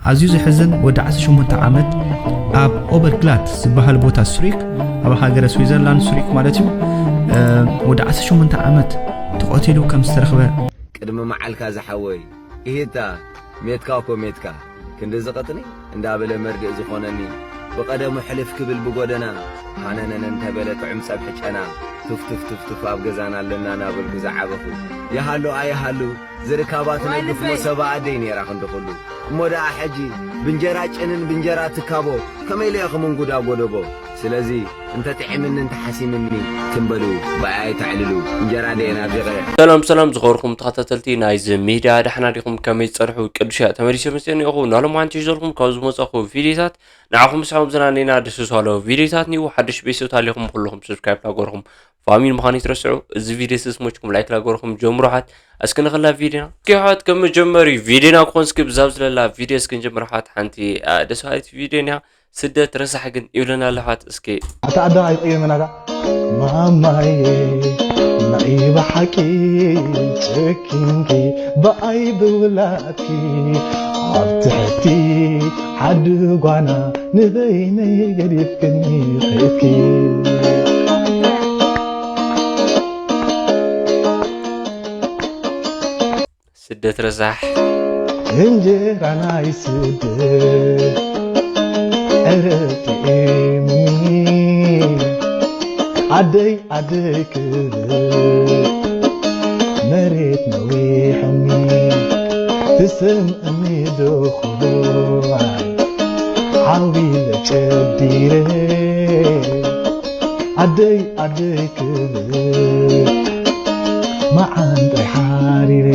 ኣዝዩ ዘሕዝን፣ ወዲ ዓሰርተ ሸሞንተ ዓመት ኣብ ኦበርግላት ዝበሃል ቦታ፣ ሱሪክ፣ ኣብ ሃገረ ስዊዘርላንድ ሱሪክ ማለት እዩ። ወዲ ዓሰርተ ሸሞንተ ዓመት ተቐቲሉ ከም ዝተረኽበ። ቅድሚ መዓልካ ዝሓወይ፣ እሂታ፣ ሜትካ እኮ ሜትካ፣ ክንዲ ዝቐጥኒ እንዳበለ መርድእ ዝኾነኒ፣ ብቐደሙ ሕልፍ ክብል ብጎደና፣ ሃነነነ እንተበለ ጥዑም ጸብሒ ጨና፣ ቱፍ ቱፍ ቱፍ ቱፍ ኣብ ገዛና ኣለና እናበልኩ ዝዓበኹ። ይሃሉ ኣይሃሉ፣ ዝርካባ ትነግፍ ሞሰባ ኣደይ ነይራ ክንዲ ኩሉ። እሞ ደኣ ሕጂ ብእንጀራ ጭንን ብእንጀራ ትካቦ ከመይ ኢለ እየ ክምንጉዳ ጎደቦ? ስለዚ እንተ ጥዒምኒ እንተ ሓሲምኒ ትም በሉ፣ ብኣይ ኣይተዕልሉ፣ እንጀራ ደየን ኣብዚቐ። ሰላም ሰላም ዝኸበርኩም ተኸታተልቲ ናይዚ ሚድያ፣ ደሕና ዲኹም? ከመይ ጸንሑ? ቅዱስ እያ ተመሊሰ መጽኤ እኒኦኹ። ናሎም ሓንቲ ይዘልኩም ካብ ዝመጻኹ ቪዲዮታት ንዓኹም ምስሓም ዝናነና ደስ ዝባሎ ቪዲዮታት ኒው ሓድሽ ቤተሰብ ታሊኹም ኩልኹም ሰብስክራይብ ላገርኹም ፋሚሊ ምዃን ይትረስዑ። እዚ ቪድዮ ስስሞችኩም ላይክ ላገርኹም ጀምሩ ሓት። እስኪ ንኽላ ቪድዮና እስኪ ሓት ከም መጀመሪ ቪድዮና ክኾን እስኪ ብዛብ ዝለላ ቪድዮ እስኪ ንጀምር ሓት። ሓንቲ ደስ በሃሊት ቪድዮ እኒያ። ስደት ረሳሕ ግን ይብለና ኣሎ ሓት እስኪ። ኣታ ኣደ ኣይቕየመናታ ማማዬ ናይ ብሓቂ ጨኪንኪ ብኣይ ብውላድኪ ኣብ ትሕቲ ዓዲ ጓና ንበይነይ ገዲፍክኒ ኸይድኪ። ስደት ረሳሕ። እንጀራ ናይ ስደት ዕረ ጥዒምኒ ዓደይ ዓደይ ክብል መሬት ነዊሕኒ ትስምዕኒ ዶ ኩሉ ዓው ኢለ ጨዲረ ዓደይ ዓደይ ክብል መዓንጣይ ሓሪረ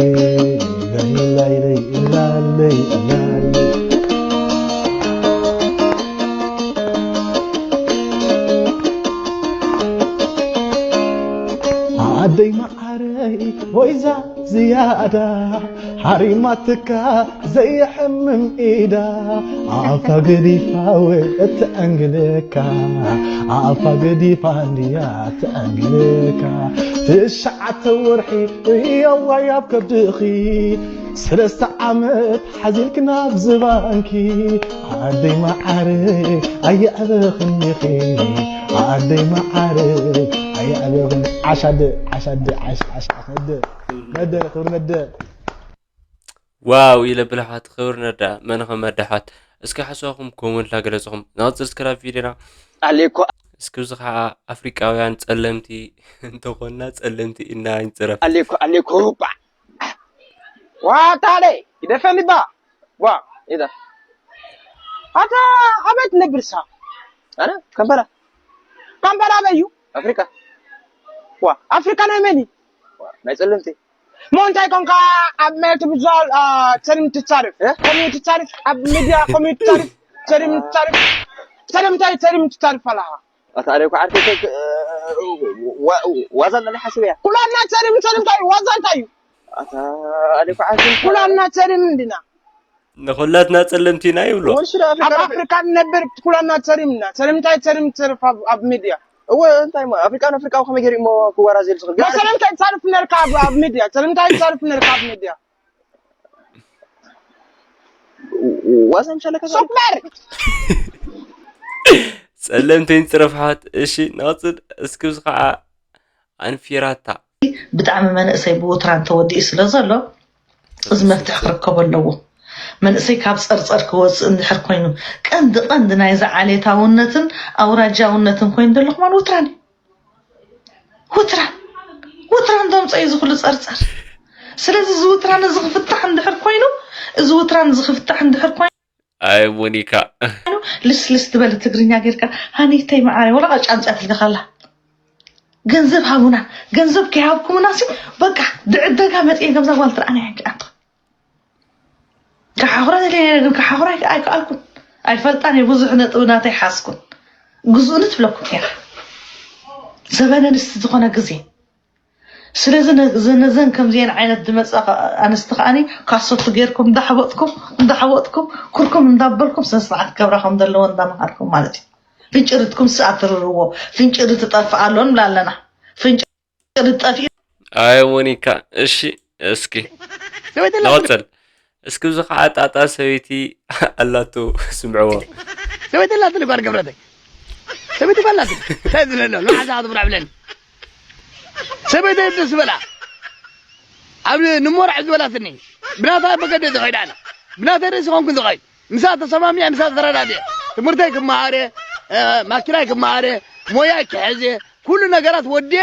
ኢላይለይ ኢላለይ ኢላለይ ዓደይ መዓረይ ወይዛ ዝያዳ ሓሪማትካ ዘየሕምም ኢዳ ኣፋ ገዲፋ ወ እተኣንግለካ ኣፋ ገዲፋ እንድያ እተኣንግለካ ትሽዓተ ወርሒ እየዋይ ኣብ ከብድኺ ሰለስተ ዓመት ሓዚልክ ናብ ዝባንኪ ዓደይ መዓረይ ኣየዕበኽን ኢኺ ዓደይ መዓረይ ኣየዕበኽን ዓሻደ ዓሻደ ዓሽ ዓሽ ዓሻደ ነደ ክብሪ ነደ ዋው ይለብል ኣሕዋት ክብሪ ነዳ መን ኸም መዳ ኣሕዋት እስኪ ሓሳብኩም ኮመንት ላገለጽኹም ናቕጽል እስክራብ ቪድዮና ኣሌኮ እስኪ እዚ ኸዓ ኣፍሪቃውያን ጸለምቲ እንተኾንና ጸለምቲ እና ይንጽረፍ ኣሌኮ ኣሌኮ ባ ዋታለ ይደፈን ባ ዋ ይደ ኣታ ኣበት ነብርሳ ኣነ ከምበላ ከምበላ በዩ ኣፍሪካ ዋ ኣፍሪካ ናይ መን እዩ ናይ ጸለምቲ ሞ እንታይ ኮንካ ኣብ መሬት ብዙል ሰሊም ትጻርፍ ከሚዩ ትጻርፍ ኣብ ሚድያ ከሚዩ ትጻርፍ ሰሊም ትጻርፍ ሰለምታይ ሰሊም ትጻርፍ ኣለኻ ኣታ ኣደ ኳዓር ዋዛ ኣለና ሓስብ እያ ኩላና ሰሊም ሰሊምታይ ዋዛ እንታይ እዩ ኣታ ኣደ ኳዓር ኩላና ሰሊም እንዲና ንኹላትና ጸለምቲና ይብሎ ኣብ ኣፍሪካ ንነብር ኩላና ሰሊምና ሰሊምታይ ሰሊም ትጻርፍ ኣብ ሚድያ እወ እንታይ ሞ ኣፍሪቃን ኣፍሪቃዊ ከመይ ገይሩ እሞ ክወራዘ ይልስኽል ግን ሰለምታይ ትጻርፍ ነርካ ኣብ ሚድያ ሰለምታይ ትጻርፍ ነርካ ኣብ ሚድያ ዋዛ ምሻለካ ሱፐር ጸለምተይን ጽረፍሓት እሺ ንቕጽል እስክብዚ ከዓ ኣንፊራታ ብጣዕሚ መንእሰይ ብውትራን ተወዲኡ ስለ ዘሎ እዚ መፍትሒ ክርከቦ ኣለዎ። መንእሰይ ካብ ፀርፀር ክወፅእ እንድሕር ኮይኑ ቀንዲ ቀንዲ ናይዚ ዓሌታውነትን ኣውራጃውነትን ኮይኑ ዘሎ ከማን ውትራን እዩ። ውትራን ውትራን ዘምፀኦ እዩ እዚ ኩሉ ፀርፀር። ስለዚ እዚ ውትራን እዚ ክፍታሕ እንድሕር ኮይኑ እዚ ውትራን እዚ ክፍታሕ እንድሕር ኮይኑ ኣይ ሞኒካ ልስልስ ትበል ትግርኛ ጌርካ ሃኒተይ መዓረይ ወላ ቃጫ ኣምፅያ ትልካ ካላ ገንዘብ ሃቡና ገንዘብ ከይሃብኩምና ሲ በቃ ድዕደጋ መፅየ ከምዛ ጓል ትርኣና ሕጂ ኣንተ ክሓኹራ ደልየ ግን ክሓኹራ ኣይከኣልኩን ኣይፈልጣን እየ ብዙሕ ነጥቢ ናተይ ሓዝኩን ግዝኡኒ ትብለኩም ነራ ዘበነ ንስቲ ዝኾነ ግዜ ስለዚ ነዘን ከምዚአን ዓይነት ዝመፃ ኣንስቲ ከዓኒ ካሶት ገይርኩም እንዳሓወጥኩም እንዳሓወጥኩም ኩርኩም እንዳበልኩም ስነ ስርዓት ክገብራ ከም ዘለዎ እንዳመሃርኩም ማለት እዩ ፍንጭርትኩም ስ ኣትርርዎ ፍንጭርት ጠፍእ ኣሎ ንብላ ኣለና ፍንጭርት ጠፊኡ ኣይ ሞኒካ እሺ እስኪ ንቐፅል እስኪ እዚ ከዓ ጣጣ ሰበይቲ ኣላቶ ስምዕዎ። ሰበይቲ ኣላትኒ ጓል ገብረተይ። ሰበይቲ ጓል ኣላትኒ። እንታይ ዝለሎ? ንሓዛ ትብራ ብለኒ። ሰበይቲ ደስ በላ። ኣብ ንሞራዕ ዝበላትኒ። ብናታ መገዲ ዝኸይድ ኣለ። ብናተይ ርእሲ ኾንኩ ዝኸይድ። ምሳ ተሰማሚዐ፣ ምሳ ተረዳድየ። ትምህርተይ ክመሃር እየ፣ እ፣ ማኪናይ ክመሃር እየ፣ ሞያይ ክሕዝ እየ። ኩሉ ነገራት ወድየ፣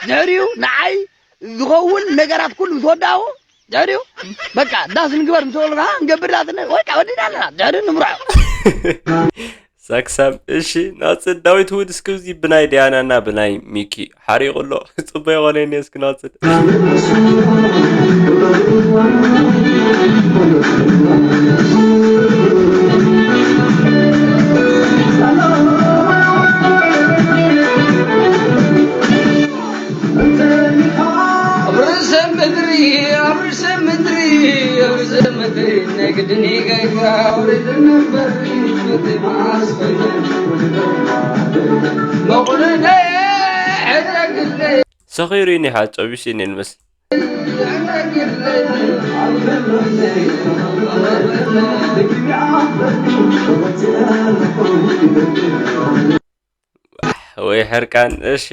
ድሕሪኡ ንዓይ ዝኸውን ነገራት ኩሉ ምስ ወዳእዎ፣ ድሕሪኡ በቃ ዳስ ንግበር ምስ በልካ፣ ንገብር ዳስ ን-፣ በቃ ወዲና ኣለና። ድሕሪኡ ንምርዖ። ሳክሳም። እሺ፣ ናጽ ዳዊት ውድ እስኪ እዚ ብናይ ዲያናና ብናይ ሚኪ ሓሪቑ ኣሎ። ጽቡቕ ይኾነኒ እስኪ ናጽ። ኣብ ርእሰ ምድሪ፣ ኣብ ርእሰ ምድሪ፣ ኣብ ርእሰ ምድሪ፣ ናይ ግድን ይገይራ፣ ኣውሪድና እምበር፣ ሽወደይ መዓስ ኮይነ። መቑነነ ዕረግለይ። ሰኺሩ እኒሓ፣ ጨቢሱ እኒኤ ንመስል። ወይ ሕርቃን፣ እሺ።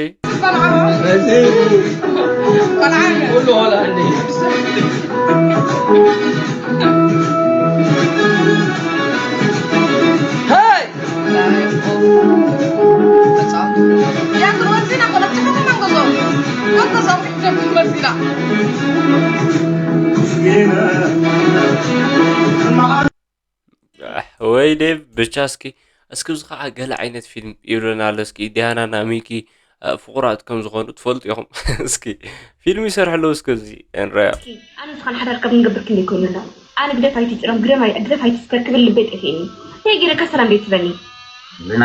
ኣሕ፣ ወይ ዴቭ፣ ብቻ እስኪ፣ እስኪ እዚ ከዓ ገለ ዓይነት ፊልም ይብለና ኣሎ። እስኪ ዲያና እና ሚኪ፣ እ፣ ፍቑራት ከም ዝኾኑ ትፈልጡ ኢኹም። እስኪ ፊልም ይሰርሑ ኣለዉ፣ እስኪ እዚ እንረያ። እስኪ ኣነ ንስኻን ሓዳር ካብ ንገብር ክንደይ ኮይኑ ኣሎ? ኣነ ግደፍ ኣይትጭረም፣ ግደፍ ኣይ-፣ ግደፍ ኣይትስከር ክብል ልበይ ጠፊእኒ። እንታይ ገይረካ ሰላም ዘይትብለኒ? ብና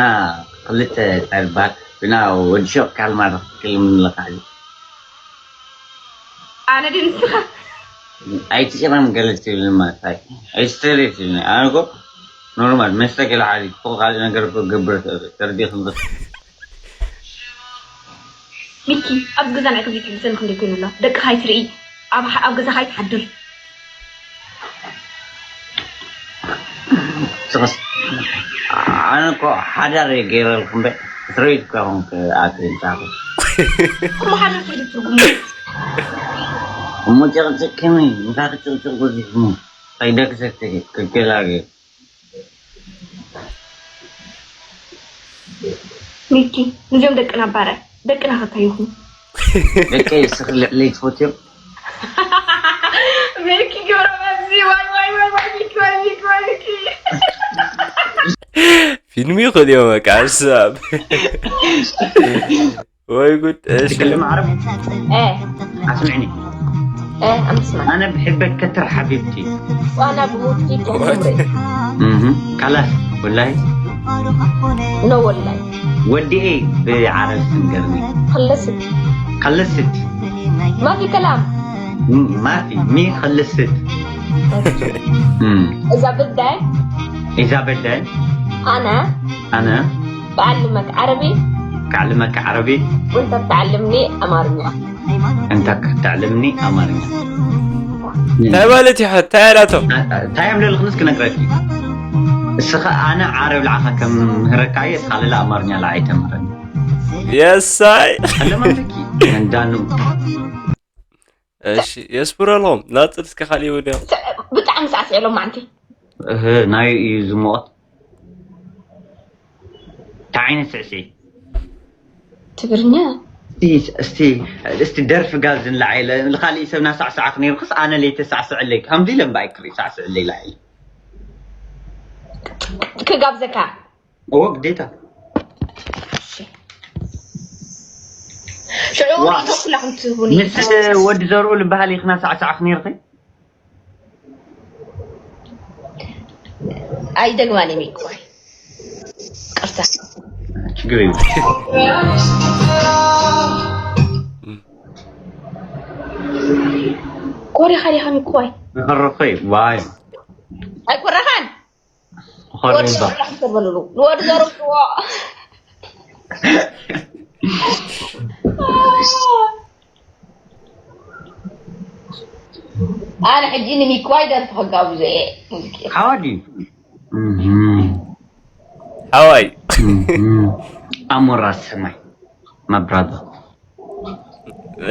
ክልተ ጸልባት፣ ብና ወዲ ሸቕ ካልማር ክልምንለካ እዩ። ኣነ ድንስኻ ኣይትጭረም ገለ ትብል ማለት ኣይ-፣ ኣይትስተሪ ትብልኒ። ኣነ እኮ ኖርማል መስተ ገለ ሓሊፍ እኮ ካልእ ነገር እኮ ክገብር እኽእል እየ። ተረዲእክን ዶ? ሚኪ፣ ኣብዚ ገዛ ንዓይ ከምዚ ትሕግዘኒ ክንደይ ኮይኑ ኣሎ? ደቅኻ ኣይትርኢ፣ ኣብ፣ ኣብ ገዛኻ ኣይትሓድር። ስኽስ-፣ ኣነ እኮ ሓዳር እየ ገይረልኩም እምበር፣ ትርኢት እኮ ይኹን ክኣክል ይጻፉ። እሞ ሓዳር ትሕግዝ ትርጉሙ? እሞ ጭቕጭቅ ከመይ? ምሳኺ ጭቕጭቅ በዚሕኩሞ። ከይደግሰኪ ክልክላ ገይሩ። ሚኪ፣ ንዚኦም ደቅና ባርያ፣ ደቅና ከካይኹም። ደቀይ እስኺ ልዕለይ ትፈትዮም? ሚኪ ግብረ መልሲ፣ ዋይ፣ ዋይ፣ ዋይ፣ ዋይ፣ ሚኪ፣ ዋይ፣ ሚኪ፣ ዋይ፣ ሚኪ። ፊልም ይኽእል እዮም፣ በቃ፣ ሓሳብ። ወይ ጉድ። እሺ። ትክልም ዓረብ? እ። ኣስምዕኒ። እ፣ ኣምስማ። ኣነ ብሕበክ ከትር ሓቢብቲ። ዋና ብሞትኪ ትሕምሪ። እህ፣ ካላስ፣ ወላሂ። ኖ ወላሂ። ወዲኤ ብዓረብ ስንገርኒ። ከለስት። ከለስት። ማፊ ከላም። ም-፣ ማፊ፣ ሚ ከለስት። እም። እዛ በዳይ። እዛ በዳይ። ኣነ። ኣነ። ብዓልመክ ዓረቢ። ከዓልመክ ዓረቢ። ወንተ ብትዓልምኒ ኣማርኛ። እንተ ክትዕልምኒ ኣማርኛ። እንታይ ማለት እዩ? እንታይ ኣላቶ? እንታይ እዮም ለልኽንስ ክነግረኪ። እስኻ ኣነ ዓረብ ለዓኻ ከም ምህረካ እየ፣ እስኻ ለለ ኣማርኛ ለዓይ ተምህረኒ። የሳይ። ኣለማመኪ። እንዳኑ። እሺ፣ የስብረሎም። ናጽል እስከ ካልእ ይውድዮ። ብጣዕሚ ሳዕስዕ ሎማዓንቲ። እህ፣ ናይ እዩ ዝሞት። እንታይ ዓይነት ስዕስዒት? ትግርኛ። እስቲ፣ እስቲ፣ እስቲ ደርፊ ጋብዝን ላዒለ። ንኻሊእ ሰብ ናሳዕሳዕክ ነይርክስ ኣነ ለይተሳዕስዐለይ። ከምዚ ኢለ እምበኣይ ክርኢ ሳዕስዐለይ ላዒለ። ክጋብዘካ። እዎ፣ ግዴታ። ሽዑ ዋ። ርእይቶ ኩላኹም ትህቡኒ። ምስ ወዲ ዘርኡ ልበሃል ኢኽና ሳዕሳዕክ ነይርኺ? ኣይደግማን እየ ሚኪ። ቅርታ። ችግር የለም። ኮሪኻ ዲኻ ሚኪ? ዋይ። መኸረኸይ፣ ዋይ። ኣይኮረኻን። መኸረኸይ ወዲ ባ። ዘርኡ ተበልሉ። ንወዲ ዘርኡ ጥዎ። ኣነ ሕጂ ንሚኪዋይ ደርፊ ክጋብዞ እየ። ሙዚቃ ሓወዲ ሓዋይ ኣሞራ ሰማይ ማብራዶ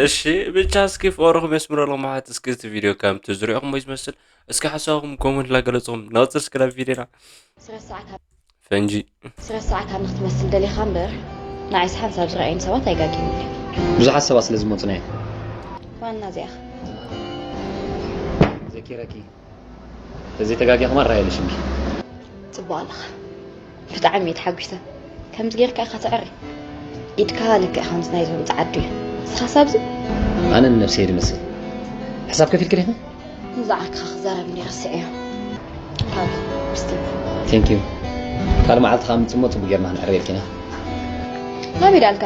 እሺ ብቻ እስኪ ፎርኹም የስምረሎም ሓት እስኪ እቲ ቪድዮ ከም ትዝሪኦኹም ወይ ዝመስል እስኪ ሓሳብኩም ኮመንት ላገለፅኹም ናውፅር እስኪ ናብ ቪድዮና ስረሳዓት ፈንጂ ስረሳዓት ኣብ ንክትመስል ደሊኻ እምበር ንዓይስ ሓንሳብ ዝረኣዩን ሰባት ኣይጋግዩን እዮም። ብዙሓት ሰባት ስለ ዝመፁና እዮም። ዋና እዚኣ ዘኪረኪ ተዘይተጋጊ ከማን ራእየ ሽምኪ ፅቡቅ ኣለኻ። ብጣዕሚ እየ ተሓጒሰ። ከምዚ ጌርካ ኢኻ ትዕሪ። ኢድካ ልክዕ ከምዚ ናይዞም ፃዓዱ እዩ። ንስኻስ ኣብዚ ኣነ ንነብሰይ ድመስል ሕሳብ ከፊልክ ዲኻ ንዛ ዓርክኻ ክዛረብ እኒ ረስዐዮ። ሃብ ምስቲ ቴንክ ዩ ካልእ መዓልቲ ከዓ ምፅሞ ፅቡቅ ጌርና ክንዕርየልክ ኢና ናበይ ዳልካ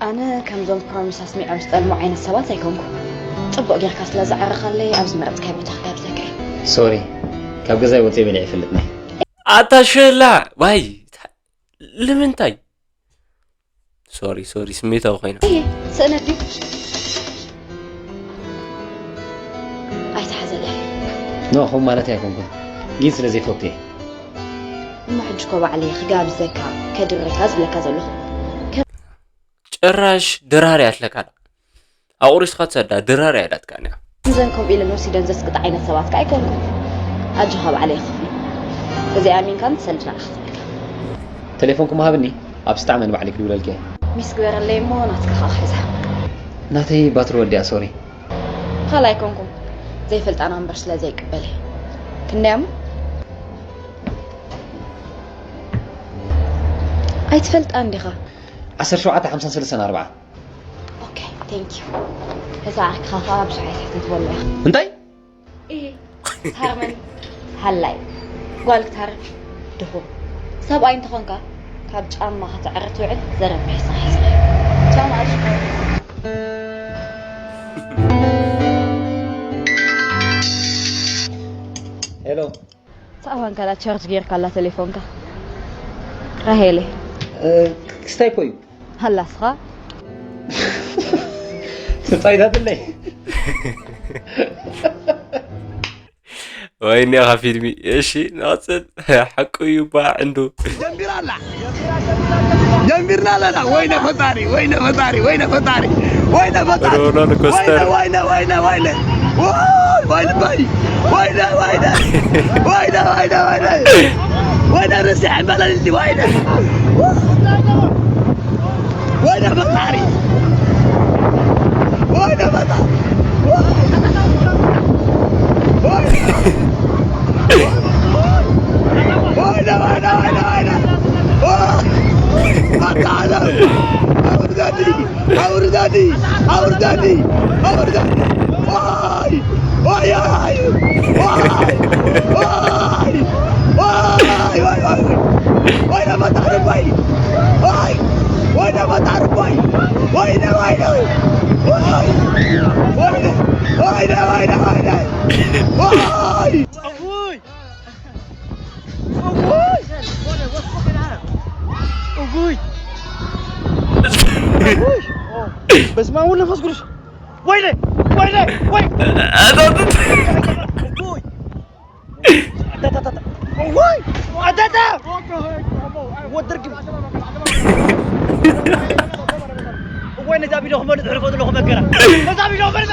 ኣነ ከምዞም ፕሮሚስ ኣስሚዖም ዝጠልሙ ዓይነት ሰባት ኣይኮንኩ። ፅቡቅ ጌርካ ስለ ዝዓረኻለይ ኣብ ዝመረፅካይ ቦታ ክጋብዘካ እየ። ሶሪ ካብ ገዛይ ወፅየ በሊዐ ይፈልጥኒ ኣታ ሸላ ዋይ ልምንታይ ሶሪ ሶሪ ስሜታዊ ኮይና እይ ስእነት ድዩ ኣይትሓዘለይ። ኖ ከምኡ ማለት ኣይኮንኩን ግን ስለ ዘይፈቱ እየ እሞ ሕጂ እኮ ባዕለይ ክጋብዘካ ከድረካ ዝብለካ ዘለኹ ጭራሽ ድራር እያ ትለካ ኣቑሪስካ ትሰዳ ድራር እያ ዳትካ እያ ከምዘን ከምኡ ኢለን ወሲደን ዘስቅጣ ዓይነት ሰባት ከ ኣይኮንኩን ኣጆኻ ባዕለይ ክኽፍሎ እዚኣ ኣሚንካን ትሰልድ ንዓኻ ትብለካ ቴሌፎንኩም ሃብኒ ኣብ ስጣዕ መን ባዕሊ ክድውለልክ እየ ሚስ ግበረለይ እሞ ናትካ ከዓ ክሕዛ ናተይ ባትሪ ወዲኣ ሶሪ ካልእ ኣይኮንኩን ዘይፈልጣና እምበር ስለ ዘይቅበል እየ ክንደያሞ ኣይትፈልጣን ዲኻ 17 53 ኣርባዓ ኦኬ ቴንክ ዩ እዛ ዓርክኻ ከዓ ብዙሕ ኣይትሕተት በሎ ኢኻ እንታይ እይ ትሃርመኒ ሃላይ ጓል ክትሃርም ድኹም ሰብኣይ እንተኾንካ ካብ ጫማ ክትዕሪ ትውዕል ዘረብ ሒዝካ ሒዝካ ቻው ማለት ሄሎ ሳእዋን ካላ ቻርጅ ጌርካ ኣላ ቴሌፎንካ ራሄለ ክስታይ ኮዩ ሃላስኻ ተጻይዳትለይ ወይኔ ኻ ፊልሚ እሺ ናፅል ሓቁ እዩ ባ ዕንዱ ጀምቢራ ኣላ ጀምቢርና ኣለና ወይነ ፈጣሪ ወይነ ፈጣሪ ወይነ ፈጣሪ ወይነ ፈጣሪ ሮለር ኮስተር ወይነ ወይነ ወይነ ወይነ ወይነ ወይነ ወይነ ወይነ ወይነ ወይነ ወይነ ርስሐ በለልቲ ወይነ ወይነ ፈጣሪ ወይነ ፈጣሪ ወይነ ወይነ ወይነ ወይነ ወይነ ወይነ መጣ ዓለም አውርዳኒ አውርዳኒ አውርዳኒ አውርዳኒ ዋይ ዋይ ዋይ ዋይ ዋይ ዋይ ዋይ ወይነ መጣ ዓለም ዋይ ዋይ ወይነ መጣ ዓለም ዋይ ወይነ ወይነ ወይነ ወይነ ወይነ ወይነ ወይነ ወይነ Uy! Uy! Uy! Uy! በስመ አብ ወወልድ ወመንፈስ ቅዱስ ወይኔ ወይኔ ወይ ወይ አዳዳ ወደርግ ወይ ነዛ ቢዶ ክመልጥ ሕልፎ ዘለኹ መከራ ነዛ ቢዶ ክመልጥ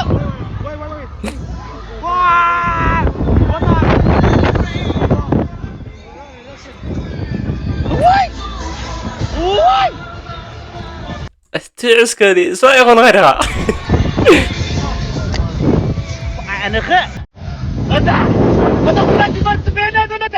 እቲ ዕስከሪ እሷ ይኾን ኸድኻ ኣነኸ እታ እታ ኩላ ትፈርት ቤነ ዘለታ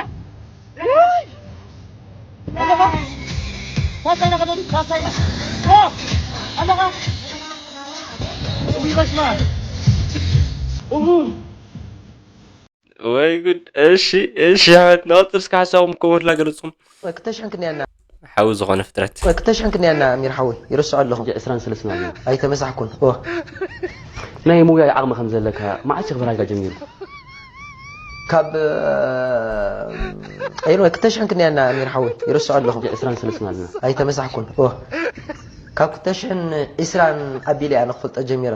ወይ ጉድ እሺ እሺ ኣሕመድ ናወጥር እስከ ሓሳብኩም ኮመንት ላገለፅኩም ክተሽሕን ክንያና ሓዊ ዝኾነ ፍጥረት ክተሽሕን ክንያና ኣሚር ሓወይ ይርስዖ ኣለኹ ዕስራን ሰለስትን ኣለና ኣይተመሳሕኩን ኦ ናይ ምውያይ ዓቕሚ ከም ዘለካ መዓስ ኢኻ ብራጋ ጀሚሩ ካብ ቀይሮ ክተሽሕን ክንያና ኣሚር ሓወይ ይርስዖ ኣለኹ ዕስራን ሰለስትን ኣለና ኣይተመሳሕኩን ኦ ካብ ክተሽሕን ዒስራን ኣቢለ ኣነ ክፈልጦ ጀሚረ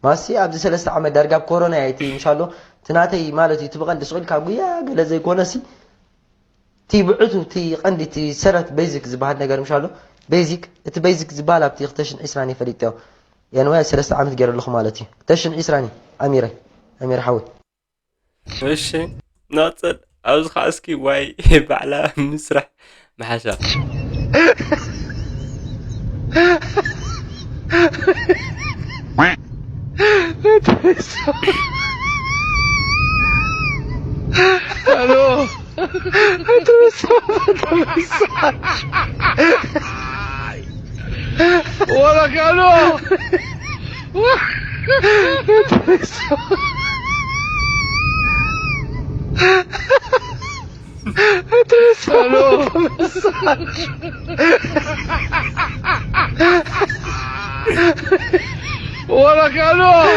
ማሲ ኣብዚ ሰለስተ ዓመት ዳርጋ ኣብ ኮሮና እያ እቲ ምሻሎ እቲ ናተይ ማለት እዩ እቲ ብቐንዲ ስቕ ኢልካ ጉያ ገለ ዘይኮነሲ እቲ ብዕቱ እቲ ቀንዲ እቲ ሰረት ቤዚክ ዝበሃል ነገር ምሻሎ ቤዚክ እቲ ቤዚክ ዝበሃል ኣብቲ ክልተ ሽሕን ዕስራን እየ ፈሊጠዮ የንወይ ሰለስተ ዓመት ገይረ ኣለኹ ማለት እዩ ክልተ ሽሕን ዕስራን እዩ ኣሚረ ኣሚረ ሓወይ እሺ ናጽል ኣብዚ ከዓ እስኪ ዋይ ባዕላ ምስራሕ መሓሻ Aló. Hola, Carlos. Aló. Hola, Carlos.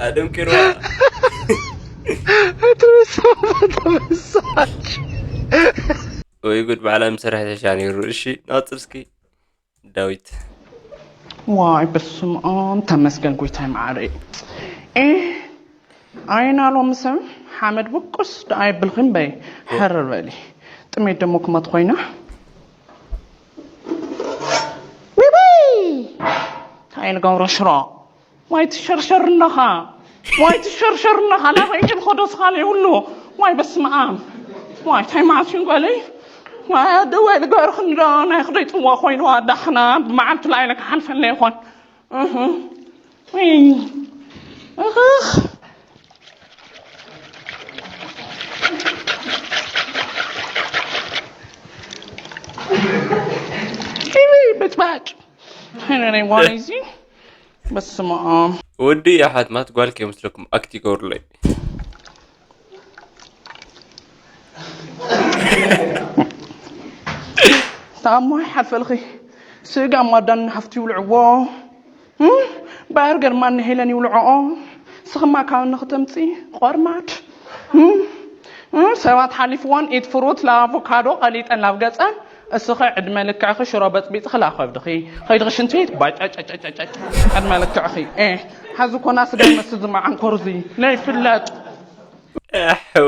ኣደንቂርዋ ወይ ጉድ ባዕላ ምሰርሕ ተሻ ነይሩ እሺ ናፅር እስኪ ዳዊት ዋይ በስመ ኣብ ተመስገን ጎይታይ መዓረይ ኤ ኣይና ሎሚ ሰብ ሓመድ ብቁስ ደኣ የብልኺ እምበይ ሕርር በሊ ጥሜት ደሞ ክመት ኮይና ዊዊይ እንታይ ንገብሮ ሽሮ ዋይ ትሸርሸር ኣለኻ ዋይ ትሸርሸር ኣለኻ ናበይ ግን ኸዶ ስኻለ ይብሉ ዋይ በስመ ኣብ ዋይ እንታይ መዓት እዩ ጓለይ ዋይ ኣደዋይ ልገርኽን ዶ ናይ ክደይ ፅዋ ኮይንዋ ዳሕና ብመዓልቲ ላይ ኢለ ክሓልፈለ ይኾን እህ ወይ እህ ኢዊ በጭባጭ ሕነነይ ጓለይ እዚ በስመ ኣብ ወዲ የሓትማት ጓል ከይመስለኩም ኣክት ይገብሩለይ ታሞ ይሓልፈልኺ ስጋ ማዳን ሃፍቲ ይውልዕዎ ባርገር ማን ሄለን ይውልዕኦ ስኽማ ካብ ንኽተምፂ ቆርማድ ሰባት ሓሊፍዎን ኢት ፍሩት ላኣቮካዶ ቀሊጠን ናብ ገፀን እስኸ ዕድመ ልክዕኺ ሽሮ በፅቢፅኺ ላኸብድኺ ኸይድኺ ሽንቲ ቤት ባጫጫጫጫጫ ዕድመ ልክዕኺ ኤ ሓዚ ኮና ስጋ መስል ዝመዓንኮር እዚ ለይፍለጥ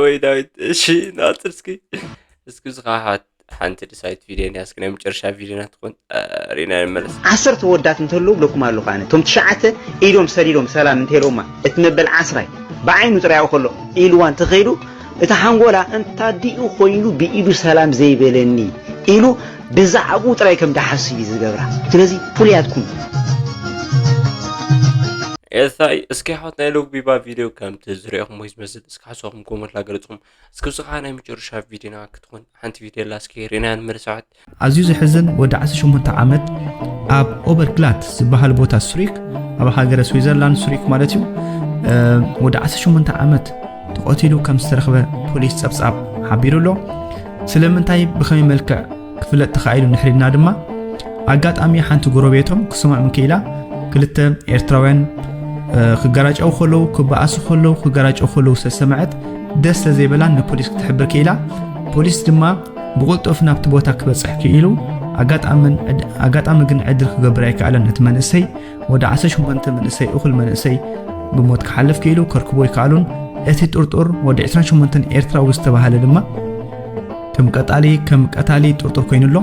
ወይ ዳዊት እሺ ናፅር እስኪ እስኪ ዝኸሓት ሓንቲ ድሳይት ቪድዮ እያ እስኪ ናይ መጨረሻ ቪድዮና ትኾን ሪና ንመለስ ዓሰርተ ወዳት እንተለዉ ብለኩም ኣለኹ ኣነ እቶም ትሽዓተ ኢዶም ሰዲዶም ሰላም እንተይሎማ እቲ መበል ዓስራይ ብዓይኑ ጥራይ ከሎ ኢልዋ እንተኸይዱ እቲ ሓንጎላ እንታዲኡ ኮይኑ ብኢዱ ሰላም ዘይበለኒ ኢሉ ብዛዕብኡ ጥራይ ከም ደሓስ እዩ ዝገብራ ስለዚ ፍሉያት ኩኑ ኤሳይ እስኪ ሓወት ናይ ሎግቢባ ቪድዮ ከምቲ ዝሪኦኹም ወይ ዝመስል እስኪ ሓሳኹም ኮመንት ላገለፅኹም እስኪ ብስኻ ናይ መጨረሻ ቪድዮና ክትኾን ሓንቲ ቪድዮ ኣላ እስኪ ሪና ንመለሳት ኣዝዩ ዘሕዝን ወዲ ዓሰርተ ሸሞንተ ዓመት ኣብ ኦበርግላት ዝበሃል ቦታ ሱሪክ ኣብ ሃገረ ስዊዘርላንድ ሱሪክ ማለት እዩ ወዲ ዓሰርተ ሸሞንተ ዓመት ተቐቲሉ ከም ዝተረኽበ ፖሊስ ጸብጻብ ሓቢሩ ኣሎ። ስለምንታይ ብኸመይ መልክዕ ክፍለጥ ተኻኢሉ እንድሕር ኢልና ድማ ኣጋጣሚ ሓንቲ ጎረቤቶም ክስምዖም ክኢላ ክልተ ኤርትራውያን ክጋራጨው ከለዉ ክበኣሱ ከለዉ ክጋራጨው ከለዉ ዝተሰምዐት ደስ ዘይበላን ንፖሊስ ክትሕብር ክኢላ ፖሊስ ድማ ብቕልጡፍ ናብቲ ቦታ ክበፅሕ ክኢሉ ኣጋጣሚ ግን ዕድል ክገብር ኣይከኣለን እቲ መንእሰይ ወዲ ዓሰርተ ሸሞንተ መንእሰይ እኹል መንእሰይ ብሞት ክሓልፍ ክኢሉ ከርክቦ ኣይከኣሉን እቲ ጥርጡር ወዲ ዕስራን ሸሞንተን ኤርትራዊ ዝተባህለ ድማ ከም ቀጣሊ ከም ቀታሊ ጥርጡር ኮይኑ ኣሎ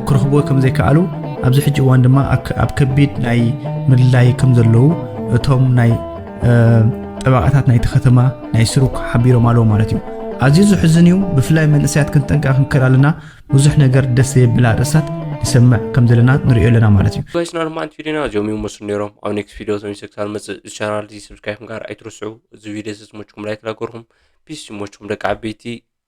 ክረኽብዎ ከም ዘይከኣሉ ኣብዚ ሕጂ እዋን ድማ ኣብ ከቢድ ናይ ምልላይ ከም ዘለዉ እቶም ናይ ጠበቓታት ናይቲ ከተማ ናይ ስሩክ ሓቢሮም ኣለዉ ማለት እዩ ኣዝዩ ዝሕዝን እዩ ብፍላይ መንእሰያት ክንጠንቀቕ ክንክእል ኣለና ብዙሕ ነገር ደስ ዘየብል ኣርእስታት ንሰምዕ ከም ዘለና ንሪኦ ኣለና ማለት እዩ ጋይስ ናርማንት ቪዲዮና እዚኦም ይመስሉ ነይሮም ኣብ ኔክስት ቪዲዮ ተመልሰ ክሳብ መፅእ እዚ ቻናል እዚ ሰብስክራይብ ምግባር ኣይትርስዑ እዚ ቪዲዮ እዚ ዝመችኩም ላይክ ላገርኩም ፒስ ይመችኩም ደቂ ዓበይቲ